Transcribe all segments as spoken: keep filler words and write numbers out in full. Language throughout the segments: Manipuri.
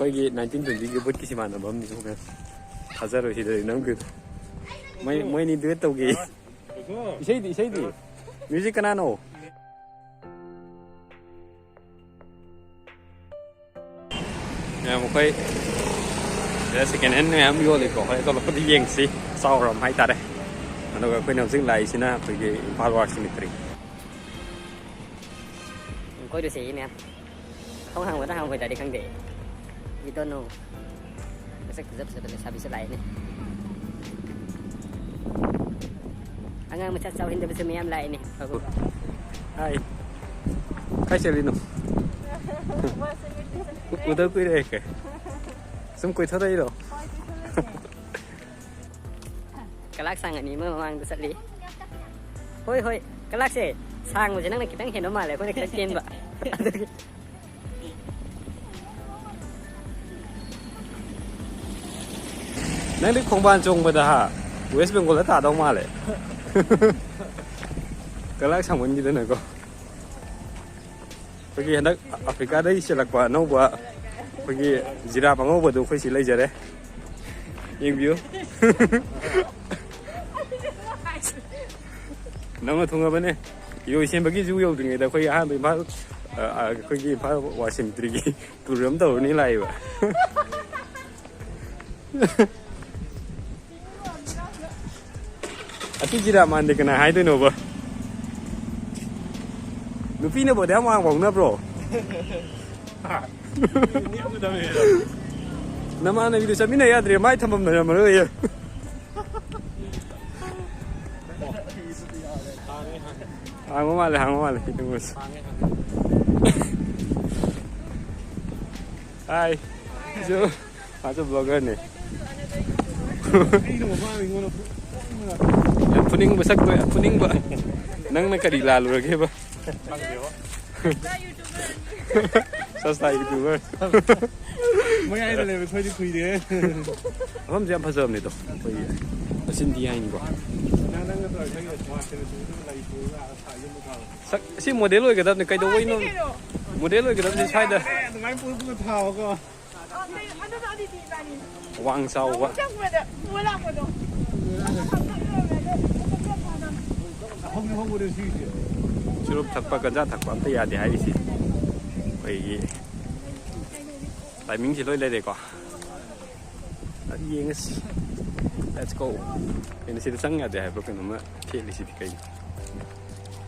ꯑꯩꯈꯣꯏꯒꯤ ꯅꯥꯏꯟꯇꯤꯟ ꯇ꯭ꯋꯦꯟꯇꯤꯒꯤ ꯕꯨꯠꯀꯤ ꯁꯤꯃꯥꯟꯅꯕ ꯑꯃꯁꯨ ꯊꯥꯖꯔꯣꯏ ꯁꯤꯗ ꯅꯝꯈꯤꯗꯣ꯫ ꯃꯣꯏ ꯃꯣꯏꯅꯤ ꯗꯨꯋꯦꯠ ꯇꯧꯒꯦ꯫ ꯏꯁꯩꯗꯤ ꯏꯁꯩꯗꯤ꯫ ꯃ꯭ꯌꯨꯖꯤꯛ ꯀꯅꯥꯅꯣ? ꯃꯌꯥꯝ ꯑꯩꯈꯣꯏ ꯁꯤꯗ ꯁꯦꯀꯦꯟ ꯍꯦꯟ ꯃꯌꯥꯝ ꯌꯣꯜꯂꯤꯀꯣ꯫ ꯍꯣꯏ, ꯊꯣꯛꯂꯛꯄꯗꯤ ꯌꯦꯡꯁꯤ꯫ ꯆꯥꯎꯔꯝ ꯍꯥꯏꯇꯥꯔꯦ꯫ ꯑꯗꯨꯒ ꯑꯩꯈꯣꯏꯅ ꯍꯧꯖꯤꯛ ꯂꯥꯛꯏꯁꯤꯅ ꯑꯩꯈꯣꯏꯒꯤ ꯏꯝꯐꯥꯜ ꯋꯥꯔ ꯁꯤꯃꯤꯇ꯭ꯔꯤ꯫ ꯀꯣꯏꯔꯨꯁꯦ ꯃꯌꯥꯝ꯫ ꯊꯣꯡ ꯍꯥꯡꯕꯗ ꯍꯥꯡꯕ ꯑꯣꯏꯇꯥꯔꯗꯤ ꯈꯪꯗꯦ꯫ We don't know꯫ ꯃꯁꯛ ꯐꯖ ꯐꯖꯕ ꯂꯩꯁꯥꯕꯤꯁꯨ ꯂꯥꯛꯏꯅꯦ꯫ ꯑꯉꯥꯡ ꯃꯆꯥ ꯆꯥꯎꯍꯟꯗꯕꯁꯨ ꯃꯌꯥꯝ ꯂꯥꯛꯏꯅꯦ꯫ ꯍꯥꯏ꯫ ꯀꯥꯏ ꯆꯠꯂꯤꯅꯣ? ꯎꯗ ꯀꯨꯏꯔꯦ꯫ ꯀꯩ ꯁꯨꯝ ꯀꯣꯏꯊꯣꯔꯛꯏꯔꯣ? ꯀꯂꯥꯛ ꯁꯥꯡ ꯑꯅꯤ ꯑꯃ ꯃꯃꯥꯡꯗ ꯆꯠꯂꯤ꯫ ꯍꯣꯏ ꯍꯣꯏ꯫ ꯀꯂꯥꯛꯁꯦ ꯁꯥꯡꯕꯁꯦ ꯅꯪꯅ ꯈꯤꯇꯪ ꯍꯦꯟꯕ ꯃꯥꯜꯂꯦ, ꯑꯩꯈꯣꯏꯅ ꯈꯤꯇꯪ ꯇꯦꯟꯕ꯫ ꯑꯗꯨꯒꯤ ꯅꯪꯗꯤ ꯈꯣꯡꯕꯥꯟ ꯆꯣꯡꯕꯗ ꯍꯥ, ꯋꯦꯁ ꯕꯦꯡꯒꯣꯜꯗ ꯇꯥꯗꯧ ꯃꯥꯜꯂꯦ꯫ ꯀꯂꯥꯛ ꯁꯥꯡꯃꯟꯈꯤꯗꯅꯀꯣ꯫ ꯑꯩꯈꯣꯏꯒꯤ ꯍꯟꯗꯛ ꯑꯐ꯭ꯔꯤꯀꯥꯗꯒꯤ ꯆꯦꯜꯂꯛꯄ ꯑꯅꯧꯕ ꯑꯩꯈꯣꯏꯒꯤ ꯖꯤꯔꯥꯞ ꯑꯉꯧꯕꯗꯣ ꯑꯩꯈꯣꯏ ꯁꯤ ꯂꯩꯖꯔꯦ꯫ ꯌꯦꯡꯕꯤꯌꯨ꯫ ꯅꯪꯅ ꯊꯨꯡꯉꯕꯅꯦ꯫ ꯏꯔꯣꯏ ꯁꯦꯝꯕꯒꯤ ꯖꯨ ꯌꯧꯗ꯭ꯔꯤꯉꯩꯗ ꯑꯩꯈꯣꯏꯒꯤ ꯑꯍꯥꯟꯕ ꯏꯝꯐꯥꯜ, ꯑ, ꯑ, ꯑꯩꯈꯣꯏꯒꯤ ꯏꯝꯐꯥꯜ ꯋꯥꯔ ꯁꯤꯃꯤꯇ꯭ꯔꯤꯒꯤ ꯇꯨꯔ ꯑꯃ ꯇꯧꯔꯨꯅꯤ ꯂꯥꯛꯏꯕ꯫ ꯑꯁꯤ ꯖꯤꯔꯥꯞ ꯃꯥꯟꯗꯦ ꯀꯅꯥ ꯍꯥꯏꯗꯣꯏꯅꯣꯕ? ꯅꯨꯄꯤꯅꯕꯨ ꯑꯗꯨꯌꯥꯝ ꯋꯥꯡꯕ ꯍꯧꯅꯕ꯭ꯔꯣ? ꯅꯃꯥꯟꯅꯕꯤꯗꯨ ꯆꯠꯃꯤꯟꯅ ꯌꯥꯗ꯭ꯔꯦ, ꯃꯥꯏ ꯊꯝꯐꯝ ꯂꯩꯔꯝꯃꯔꯣꯏꯌꯦ꯫ ꯍꯥꯡꯕ ꯃꯥꯜꯂꯦ, ꯍꯥꯡꯕ ꯃꯥꯜꯂꯦ, ꯌꯦꯡꯉꯨꯁꯤ꯫ ꯍꯥꯏ꯫ ꯃꯥꯁꯨ ꯕ꯭ꯂꯣꯒꯔꯅꯦ꯫ ꯌꯥꯝ ꯐꯨꯅꯤꯡꯕ ꯁꯛꯇꯣ, ꯌꯥꯝ ꯐꯨꯅꯤꯡꯕ꯫ ꯅꯪꯅ ꯀꯔꯤ ꯂꯥꯜꯂꯨꯔꯒꯦꯕ? ꯁꯁꯇꯥ ꯌꯨꯇꯨꯕꯔ꯫ ꯃꯌꯥꯏꯗ ꯂꯩꯕ ꯑꯩꯈꯣꯏꯗꯤ ꯀꯨꯏꯔꯦ꯫ ꯃꯐꯝꯁꯦ ꯌꯥꯝ ꯐꯖꯕꯅꯤꯗꯣ, ꯑꯩꯈꯣꯏꯒꯤ ꯃꯆꯤꯟ ꯊꯤ ꯍꯥꯏꯅꯤꯀꯣ꯫ ꯅꯪ, ꯅꯪꯒ ꯇꯧꯔꯒ ꯅꯪꯒꯤ ꯁꯃꯥꯖ ꯁꯦꯕꯤꯁꯤꯡꯗꯨ ꯂꯩ ꯄꯨꯔꯒ ꯑꯥꯗ ꯊꯥ ꯌꯨꯝꯗ ꯊꯥꯕ꯫ ꯁꯛ-, ꯑꯁꯤ ꯃꯣꯗꯦꯜ ꯑꯣꯏꯒꯗꯕꯅꯤ꯫ ꯀꯩꯗꯧꯕꯩꯅꯣ ꯃꯣꯗꯦꯜ ꯑꯣꯏꯒꯗꯕꯅꯤ ꯁ꯭ꯋꯥꯏꯗ? ꯑꯗꯨꯃꯥꯏꯅ ꯄꯨꯔ ꯄꯨꯔ ꯊꯥꯎꯀꯣ꯫ ꯋꯥꯡ ꯆꯥꯎꯕ꯫ ꯆꯨꯔꯨꯞ ꯊꯛꯄ, ꯒꯟꯖꯥ ꯊꯛꯄ ꯑꯝꯇ ꯌꯥꯗꯦ ꯍꯥꯏꯔꯤꯁꯤ꯫ ꯑꯩꯈꯣꯏꯒꯤ ꯇꯥꯏꯃꯤꯡꯁꯤ ꯂꯣꯏ ꯂꯩꯔꯦꯀꯣ꯫ ꯑꯗꯨ ꯌꯦꯡꯉꯁꯤ꯫ Let's go꯫ ꯀꯩꯅꯣ, ꯁꯤꯗ ꯆꯪ ꯌꯥꯗꯦ ꯍꯥꯏꯕ꯭ꯔꯣ? ꯀꯩꯅꯣꯝꯃ ꯊꯦꯠꯂꯤꯁꯤꯗꯤ ꯀꯩꯅꯣ?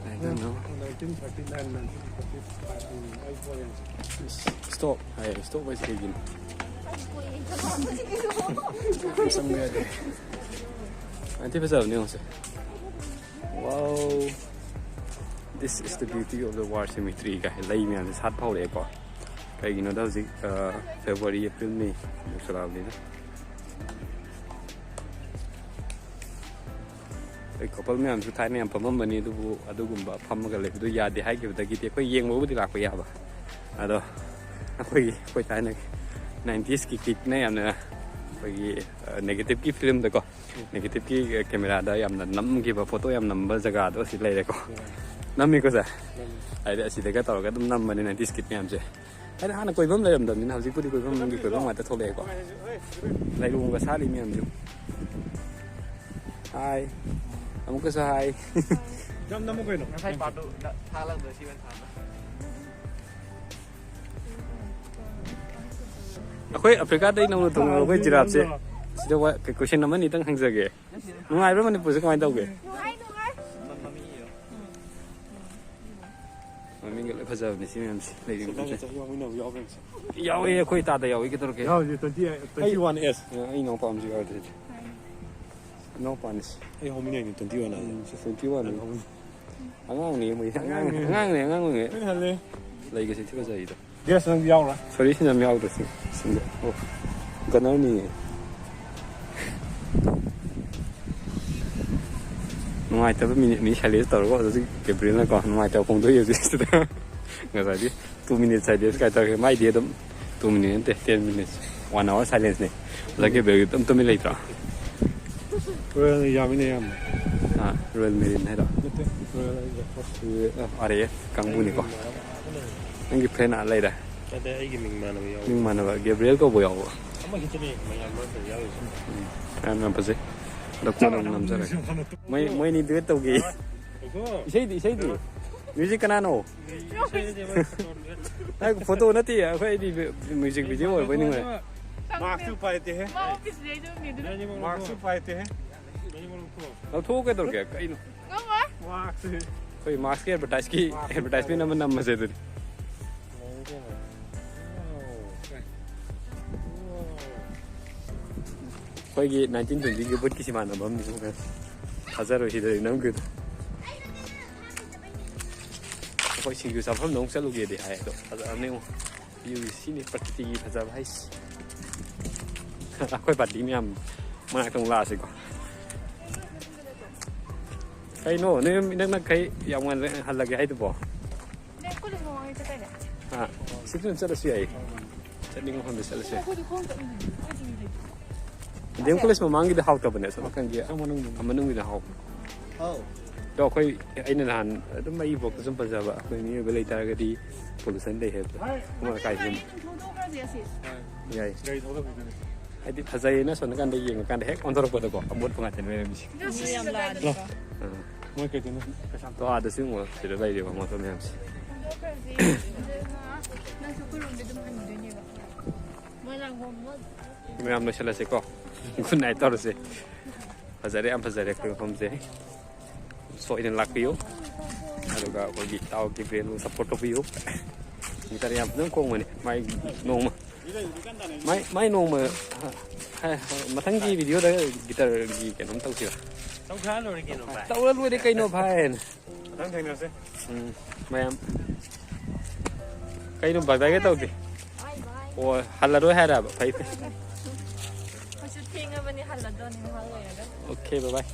I don't know꯫ Nineteen thirty-nine, nineteen forty-five, ꯎꯝ, ꯑꯩ ꯄꯣꯔꯦ ꯍꯧꯖꯤꯛ꯫ Stop ꯍꯥꯏꯌꯦ꯫ Stop ꯍꯥꯏꯁꯤ ꯀꯩꯒꯤꯅꯣ? ꯆꯪꯕ ꯌꯥꯗꯦ꯫ ꯑꯟꯇꯤ ꯐꯖꯕꯅꯦ ꯌꯦꯡꯉꯨꯁꯦ꯫ Wow, this is the beauty of the war cemetery ꯀꯥꯏ ꯂꯩ ꯃꯌꯥꯝꯁꯦ ꯁꯥꯠꯄ ꯍꯧꯔꯛꯑꯦꯀꯣ꯫ ꯀꯩꯒꯤꯅꯣꯗ ꯍꯧꯖꯤꯛ, ꯑ, February, April, May ꯌꯧꯁꯜꯂꯛꯑꯕꯅꯤꯅ꯫ ꯑꯩ couple ꯃꯌꯥꯝꯁꯨ ꯊꯥꯏꯅ ꯌꯥꯝ ꯐꯝꯃꯝꯕꯅꯤ, ꯑꯗꯨꯕꯨ ꯑꯗꯨꯒꯨꯝꯕ ꯐꯝꯃꯒ ꯂꯩꯕꯗꯨ ꯌꯥꯗꯦ ꯍꯥꯏꯈꯤꯕꯗꯒꯤꯗꯤ ꯑꯩꯈꯣꯏ ꯌꯦꯡꯕꯕꯨꯗꯤ ꯂꯥꯛꯄ ꯌꯥꯕ, ꯑꯗꯣ ꯑꯩꯈꯣꯏꯒꯤ, ꯑꯩꯈꯣꯏ ꯊꯥꯏꯅꯒꯤ nineties ꯀꯤ ꯀꯤꯛꯅ ꯌꯥꯝꯅ ꯑꯩꯈꯣꯏꯒꯤ, ꯑ, negative ꯀꯤ film ꯗꯀꯣ, negative ꯀꯤ camera ꯗ ꯌꯥꯝꯅ ꯅꯝꯈꯤꯕ, photo ꯌꯥꯝ ꯅꯝꯕ ꯖꯒꯥꯗꯣ ꯑꯁꯤ ꯂꯩꯔꯦꯀꯣ꯫ ꯅꯝꯃꯤꯀꯣ ꯁꯦ? ꯍꯥꯏꯗꯤ ꯑꯁꯤꯗꯒ ꯇꯧꯔꯒ ꯑꯗꯨꯝ ꯅꯝꯕꯅꯦ nineties ꯀꯤ ꯃꯌꯥꯝꯁꯦ꯫ ꯍꯥꯏꯗꯤ ꯍꯥꯟꯅ ꯀꯣꯏꯐꯝ ꯂꯩꯔꯝꯗꯕꯅꯤꯅ ꯍꯧꯖꯤꯛꯄꯨꯗꯤ ꯀꯣꯏꯐꯝꯒꯤ ꯀꯣꯏꯐꯝ ꯉꯥꯛꯇ ꯊꯣꯛꯂꯛꯑꯦꯀꯣ꯫ ꯂꯩꯔꯣꯡꯒ ꯁꯥꯠꯂꯤ ꯃꯌꯥꯝꯁꯦ꯫ Hi꯫ ꯑꯃꯨꯛꯀꯁꯨ hi꯫ ꯌꯥꯝ ꯅꯝꯃꯨ ꯀꯩꯅꯣ꯫ ꯉꯁꯥꯏ part ꯇꯨ ꯊꯥꯒꯠꯂꯛꯄꯗ ꯁꯤ ꯑꯣꯏꯅ ꯊꯥꯒꯠꯂꯛꯄ꯫ ꯑꯩꯈꯣꯏ ꯑꯐ꯭ꯔꯤꯀꯥꯗꯩ ꯅꯧꯅ ꯊꯨꯡꯉꯕ ꯑꯩꯈꯣꯏ ꯖꯤꯔꯥꯞꯁꯦ꯫ ꯁꯤꯗ ꯋꯥ-, ꯀꯩ question ꯑꯃꯅꯤ ꯇꯪ ꯍꯪꯖꯒꯦ꯫ ꯅꯨꯡꯉꯥꯏꯕ꯭ꯔꯥ ꯃꯅꯤꯄꯨꯔꯁꯦ? ꯀꯃꯥꯏꯅ ꯇꯧꯒꯦ? ꯅꯨꯡꯉꯥꯏ, ꯅꯨꯡꯉꯥꯏ꯫ ꯃꯃꯤꯡꯒ ꯂꯣꯏ ꯐꯖꯕꯅꯦ ꯁꯤ ꯃꯌꯥꯝꯁꯦ, ꯂꯩꯔꯤꯕ ꯃꯌꯥꯝꯁꯦ꯫ ꯆꯍꯤ ꯌꯥꯎꯃꯤꯟꯅꯕ ꯌꯥꯎꯕ꯭ꯔꯥ ꯌꯦꯡꯁꯤ꯫ ꯌꯥꯎꯋꯦ, ꯑꯩꯈꯣꯏ ꯇꯥꯗ ꯌꯥꯎꯋꯤ꯫ ꯀꯩꯗꯧꯔꯒꯦ? ꯌꯥꯎꯔꯤꯁꯦ twenty, twenty one S꯫ ꯑꯩ ꯏꯅꯥꯎꯄꯥ ꯑꯃꯁꯨ ꯌꯥꯎꯔꯤ꯫ ꯏꯅꯥꯎꯄꯥꯅꯤ꯫ ꯑꯩ ꯍꯧꯃꯤꯟꯅꯩꯅꯦ, twenty one ꯍꯥꯏꯁꯦ꯫ ꯎꯝ, ꯁꯤ twenty one꯫ ꯅꯪ ꯍꯧꯃꯤꯟꯅꯩ꯫ ꯑꯉꯥꯡꯅꯤ ꯃꯣꯏ, ꯑꯉꯥꯡꯅꯤ꯫ ꯑꯉꯥꯡꯅꯤ, ꯑꯉꯥꯡ ꯑꯣꯏꯔꯤꯉꯩ꯫ ꯑꯩꯅ ꯍꯜꯂꯦ꯫ ꯂꯩꯒꯁꯦ ꯊꯤ ꯐꯖꯩꯗꯣ꯫ Dress ꯅꯪ ꯌꯥꯎꯔꯣꯏ꯫ Sorry, ꯁꯤꯅ ꯌꯥꯝ ꯌꯥꯎꯗ꯭ꯔꯦ, ꯁꯤ, ꯁꯤꯗ꯫ ꯑꯣ, gunner ꯅꯤꯌꯦ꯫ ꯅꯨꯡꯉꯥꯏꯇꯕ minute ꯅꯤ silence ꯇꯧꯔꯒ ꯍꯧꯖꯤꯛ ꯒꯦꯕ꯭ꯔꯤꯌꯦꯜꯅꯀꯣ ꯅꯨꯡꯉꯥꯏꯇꯕ ꯐꯣꯡꯗꯣꯛꯏ ꯍꯧꯖꯤꯛ ꯁꯤꯗ꯫ ꯉꯁꯥꯏꯗꯤ two minutes silence ꯀꯥꯏ ꯇꯧꯔꯒꯦ, ꯃꯥꯏꯗꯤ ꯑꯗꯨꯝ two minute ꯅꯠꯇꯦ, ten minutes, one hour silence ꯅꯦ꯫ ꯑꯣꯖꯥ ꯒꯦꯕ꯭ꯔꯤꯌꯦꯜꯒꯤ ꯑꯗꯨꯝ ꯇꯨꯃꯤꯟ ꯂꯩꯇ꯭ꯔꯣ? Royal ꯌꯥꯝꯃꯤꯅꯦ ꯌꯥꯝꯅ꯫ ꯑꯥ, Royal Marine ꯍꯥꯏꯔꯣ? ꯅꯠꯇꯦ, Royal ꯍꯥꯏꯁꯦ꯫ ꯑꯥ, R A F ꯀꯥꯡꯕꯨꯅꯤꯀꯣ꯫ ꯅꯪꯒꯤ friend ꯑꯥ ꯂꯩꯔꯦ꯫ ꯑꯗꯩ ꯑꯩꯒꯤ ꯃꯤꯡ ꯃꯥꯟꯅꯕ ꯌꯥꯎꯋꯤ꯫ ꯃꯤꯡ ꯃꯥꯟꯅꯕ ꯒꯦꯕ꯭ꯔꯤꯌꯦꯜ ꯀꯧꯕ ꯌꯥꯎꯕ꯫ ꯑꯃ ꯈꯤꯇꯅꯦ ꯃꯌꯥꯝ ꯃꯔꯛꯇ ꯌꯥꯎꯔꯤꯁꯦ꯫ ꯌꯥꯝ ꯌꯥꯝ ꯐꯖꯩ꯫ ꯑꯗꯣ ꯀꯣꯟꯅ ꯑꯃꯨꯛ ꯅꯝꯖꯔꯒꯦ꯫ ꯃꯣꯏ ꯃꯣꯏꯅꯤ ꯗꯨꯋꯦꯠ ꯇꯧꯒꯦ꯫ ꯏꯁꯩꯗꯤ ꯏꯁꯩꯗꯤ꯫ ꯃ꯭ꯌꯨꯖꯤꯛ ꯀꯅꯥꯅꯣ? ꯏꯁꯩ ꯅꯠꯇꯦ, ꯃꯣꯏ ꯐꯣꯇꯣꯅꯦ꯫ ꯑꯩ ꯐꯣꯇꯣ ꯅꯠꯇꯦ, ꯑꯩꯈꯣꯏꯗꯤ ꯃ꯭ꯌꯨꯖꯤꯛ ꯚꯤꯗꯤꯑꯣ ꯑꯣꯏꯕꯩ ꯅꯤꯡꯉꯦ꯫ ꯃꯥꯛꯁꯇꯤ ꯎꯄꯥꯏ ꯂꯩꯇꯦꯍꯦ꯫ ꯃꯥ ꯑꯣꯐꯤꯁ ꯂꯩꯗꯣ ꯃꯤꯗꯨꯅ꯫ ꯃꯥꯛꯁꯇꯤ ꯎꯄꯥꯏ ꯂꯩꯇꯦꯍꯦ꯫ ꯂꯧꯊꯣꯛꯎ ꯀꯩꯗꯧꯔꯒꯦ? ꯀꯩꯅꯣ? ꯉꯝꯃꯣꯏ꯫ ꯃꯥꯛꯁꯇꯤ꯫ ꯑꯩꯈꯣꯏ ꯃꯥꯛꯁꯀꯤ ꯑꯦꯗꯚꯔꯇꯥꯏꯁꯀꯤ, ꯑꯦꯗꯚꯔꯇꯥꯏꯁꯃꯦꯟ ꯑꯃ ꯅꯝꯃꯁꯦ ꯑꯗꯨꯗꯤ꯫ ꯑꯩꯈꯣꯏꯒꯤ ꯅꯥꯏꯟꯇꯤꯟ ꯇ꯭ꯋꯦꯟꯇꯤꯒꯤ ꯕꯨꯠꯀꯤ ꯁꯤꯃꯥꯟꯅꯕ ꯑꯃ ꯊꯥꯖꯔꯣꯏ ꯁꯤꯗꯗꯤ ꯅꯝꯈꯤꯗꯣ꯫ ꯑꯩꯈꯣꯏ ꯁꯤꯡꯖꯨ ꯆꯥꯐꯝꯗ ꯑꯃꯨꯛ ꯆꯠꯂꯨꯒꯦꯗꯤ ꯍꯥꯏ ꯑꯗꯣ ꯐꯖꯔꯝꯅꯤ ꯑꯃꯨꯛ꯫ ꯚ꯭ꯌꯨꯁꯤ ꯁꯤꯅꯤ ꯄ꯭ꯔꯀꯤꯇꯤꯒꯤ ꯐꯖꯕ ꯍꯥꯏꯁꯤ꯫ ꯑꯩꯈꯣꯏ ꯄꯥꯔꯇꯤ ꯃꯌꯥꯝ ꯃꯅꯥꯛꯇ ꯑꯃꯨꯛ ꯂꯥꯛꯑꯁꯤꯀꯣ꯫ ꯀꯩꯅꯣ ꯅꯣꯏ ꯌꯨꯝ ꯏꯅꯛ ꯅꯛꯈꯩ ꯌꯥꯝ ꯉꯟꯅ ꯍꯜꯂꯒꯦ ꯍꯥꯏꯗꯨꯕꯣ? ꯅꯪ ꯀꯣꯂꯦꯖ ꯃꯃꯥꯡꯗ ꯆꯠꯇꯥꯏꯅꯦ? ꯑꯥ, ꯁꯤ ꯑꯗꯨꯝ ꯆꯠꯂꯁꯨ ꯌꯥꯏꯌꯦ꯫ ꯆꯠꯅꯤꯡꯕ ꯃꯐꯝꯗ ꯆꯠꯂꯁꯨ ꯌꯥꯏ꯫ ꯑꯩꯈꯣꯏꯗꯤ ꯈꯣꯡ ꯆꯠꯂꯤꯗꯨꯗꯤ, ꯑꯩꯈꯣꯏꯗꯤ ꯂꯩꯇꯦ꯫ ꯗꯤ ꯑꯦꯝ ꯀꯣꯂꯦꯖ ꯃꯃꯥꯡꯒꯤꯗꯤ ꯍꯥꯎꯇꯕꯅꯦ, ꯑꯁꯣꯝ ꯅꯥꯀꯟꯒꯤ ꯃꯅꯨꯡꯗ ꯍꯥꯎꯕꯅꯦ꯫ ꯑꯧ꯫ ꯑꯗꯣ ꯑꯩꯈꯣꯏ, ꯑꯩꯅ ꯅꯍꯥꯟ ꯑꯗꯨꯝ ꯑꯩꯒꯤ ꯕ꯭ꯂꯣꯛꯇ ꯁꯨꯝ ꯄꯟꯖꯕ, ꯑꯩꯈꯣꯏ ꯃꯤꯑꯣꯏꯕ ꯂꯩꯇꯥꯔꯒꯗꯤ ꯄꯣꯂꯨꯁꯟ ꯂꯩ ꯍꯥꯏꯕꯗꯣ꯫ ꯑꯃꯣꯠ ꯑꯀꯥꯏꯁꯦ ꯑꯗꯨꯝ ꯒꯥꯔꯤ ꯑꯗꯨꯝ ꯊꯧꯗꯣꯛꯈ꯭ꯔꯁꯦ ꯑꯁꯤ꯫ ꯌꯥꯏ꯫ ꯒꯥꯔꯤ ꯊꯧꯗꯣꯛꯈ꯭ꯔꯁꯦ꯫ ꯍꯥꯏꯗꯤ ꯐꯖꯩꯌꯦꯅ ꯑꯁꯣꯝ ꯅꯥꯀꯟꯗ ꯌꯦꯡꯉꯀꯥꯟꯗ ꯍꯦꯛ ꯑꯣꯟꯊꯣꯔꯛꯄꯗꯀꯣ ꯑꯃꯣꯠꯄ ꯉꯥꯛꯇꯅꯦ ꯂꯩꯔꯝꯃꯤꯁꯦ꯫ ꯃꯤ ꯌꯥꯝ ꯂꯥꯛꯑꯗꯤꯀꯣ꯫ ꯑꯥ꯫ ꯃꯣꯏ ꯀꯩꯗꯧꯅꯣ? ꯀꯩꯁꯥꯝ-, ꯑꯗꯣ ꯑꯥꯗꯁꯨ ꯌꯦꯡꯉꯣ, ꯁꯤꯗ ꯂꯩꯔꯤꯕ ꯑꯃꯣꯠꯄ ꯃꯌꯥꯝꯁꯦ꯫ ꯍꯨꯟꯗꯣꯛꯈ꯭ꯔꯁꯤ꯫ ꯑꯗꯨꯅ ꯅꯪꯁꯨ ꯑꯩꯈꯣꯏꯔꯣꯝꯗ ꯑꯗꯨꯝ ꯍꯟꯈꯤꯗꯣꯏꯅꯦꯕ꯫ ꯃꯣꯏ ꯂꯥꯡꯒꯣꯜ ꯃꯣꯏ ꯃꯌꯥꯝ ꯂꯣꯏꯁꯤꯜꯂꯁꯤꯀꯣ꯫ ꯒꯨꯗ ꯅꯥꯏꯠ ꯇꯧꯔꯁꯦ꯫ ꯐꯖꯔꯦ, ꯌꯥꯝ ꯐꯖꯔꯦ ꯑꯩꯈꯣꯏ ꯃꯐꯝꯁꯦ꯫ ꯁꯣꯏꯗꯅ ꯂꯥꯛꯄꯤꯌꯨ꯫ ꯑꯗꯨꯒ ꯑꯩꯈꯣꯏꯒꯤ ꯏꯇꯥꯎ ꯒꯦꯕ꯭ꯔꯤꯌꯦꯜꯕꯨ ꯁꯞꯄꯣꯔꯠ ꯇꯧꯕꯤꯌꯨ꯫ ꯒꯤꯇꯔ ꯌꯥꯝ ꯐꯖꯅ ꯈꯣꯡꯕꯅꯤ꯫ ꯃꯥꯏ ꯅꯣꯡꯃ, ꯃꯥꯏ, ꯃꯥꯏ ꯅꯣꯡꯃ, ꯍ-, ꯍ-, ꯃꯊꯪꯒꯤ ꯚꯤꯗꯤꯑꯣꯗ ꯒꯤꯇꯔꯒꯤ ꯀꯩꯅꯣꯝ ꯇꯧꯁꯤꯔ? ꯇꯧꯊꯔ ꯂꯣꯏꯔꯦ ꯀꯩꯅꯣ, ꯚꯥꯏ꯫ ꯇꯧꯔ ꯂꯣꯏꯔꯦ ꯀꯩꯅꯣ, ꯚꯥꯏ꯫ ꯃꯊꯪ ꯊꯦꯡꯅꯔꯁꯦ꯫ ꯎꯝ, ꯃꯌꯥꯝ꯫ ꯀꯩꯅꯣ, ꯕꯥꯏ ꯕꯥꯏꯒ ꯇꯧꯗꯦ? ꯕꯥꯏ ꯕꯥꯏ꯫ ꯑꯣ, ꯍꯜꯂꯔꯣꯏ ꯍꯥꯏꯔꯕ? ꯐꯩ, ꯐꯩ꯫ ꯑꯩꯈꯣꯏꯁꯨ ꯊꯦꯡꯉꯕꯅꯤ, ꯍꯜꯂꯗꯣꯅꯤ ꯉꯥꯏꯍꯥꯛ ꯂꯩꯔꯒ꯫ ꯑꯣꯀꯦ, ꯕꯥꯏ ꯕꯥꯏ꯫